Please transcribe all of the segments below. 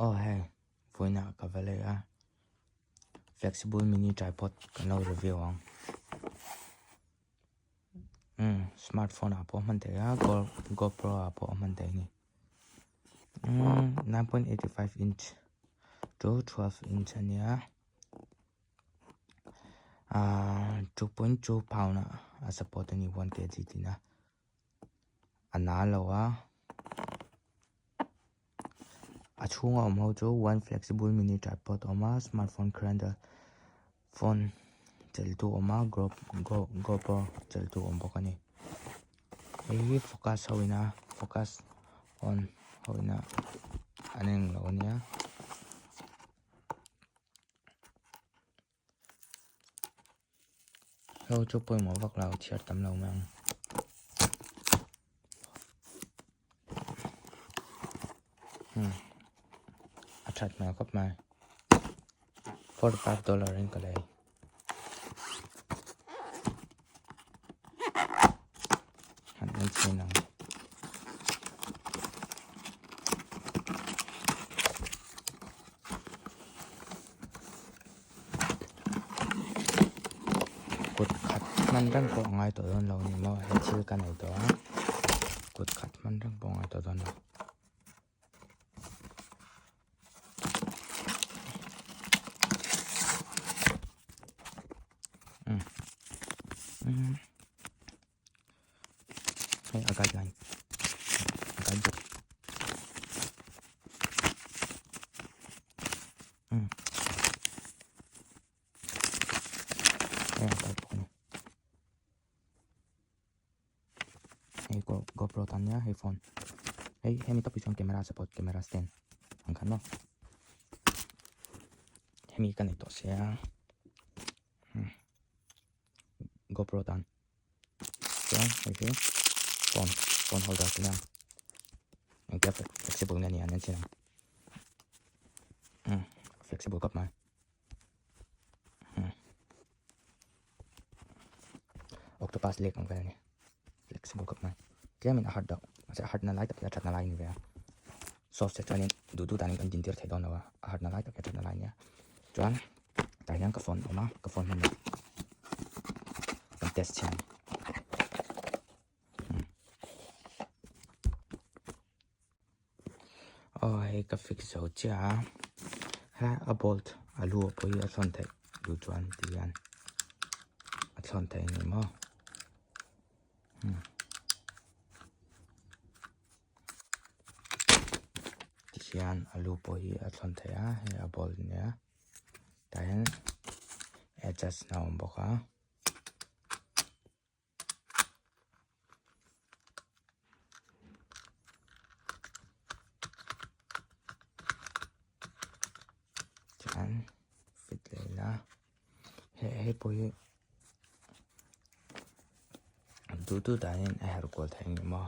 Aw hei vawiinah ka va lei a flexible mini tripod kan lo review ang umm smartphone ah pawh a hman theih a gopro ah pawh a hman theih a ni umm 9.85 inch to 12 inch a nia ahh 2.2 pound ah a support a ni 1 kg tina. A na lo a a chhunga awm ho chu one flexible mini tripod a awm a smartphone cradle phone chelh tu a awm a gopro chelh tu a awm bawk a ni hei hi focus ho ina focus on ho ina an englo a nia. Ho chu pawimawh vak lo chhiar tam lo mai ang. Hmm. A that hmel khawp mai. 45 dollar in ka lei. Han en chhin ang. Kut khat hman reng pawh a ngai tawh dawn lo ni maw he thil ka nei tawh a kut khat hman reng pawh a ngai tawh dawn lo. Hei a guideline a guidebook um hei a guidebook a ni hei go gopro tan nia hei phone hei hemi tak hi chuan camera support camera stand ang khan maw hemi ka nei tawh sia gopro tan. Chuan hei hi phone phone holder te nia engtia flexible nge ni an en chin ang umm flexible khawp mai umm octopus lek ang vel a ni flexible khawp mai tlemin a hard deuh mahse a hard na lai tak hi a that na lai a ni ve a soft te chuanin duh duh danin kan dintir thei dawn lo a a hard na lai tak hi a that na lai a nia chuan. Tah hian ka phone a awm a ka phone hman ah kan test chhin ang aw hei ka fix zo chiah a helai a bolt a lu ah pawh hi a thlawn theih duh chuan ti hian a thlawn theih a ni maw ti hian a lu pawh hi a thlawn theih a hei a bolt a nia. Tah hian adjust na a awm bawk a. Chuan fit leh ila hei hei pawh hi duh duh dan in a herh kual theih ang em aw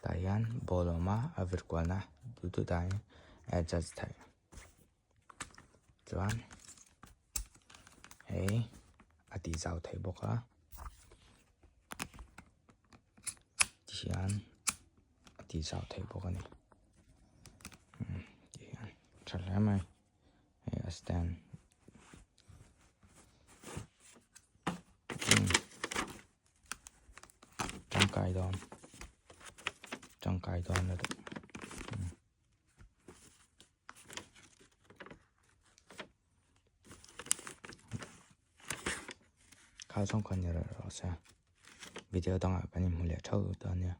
tah hian ball a awm a a vir kual na duh duh dan in a adjust theih. Chuan hei a tih zau theih bawk a tihian a tih zau theih bawk a ni tihian tha hle mai hei a stand tangkai dawn tangkai dawn lutuk. Kha zawng kha ni rih rawh se video dangah kan inhmu leh theuh dawn nia.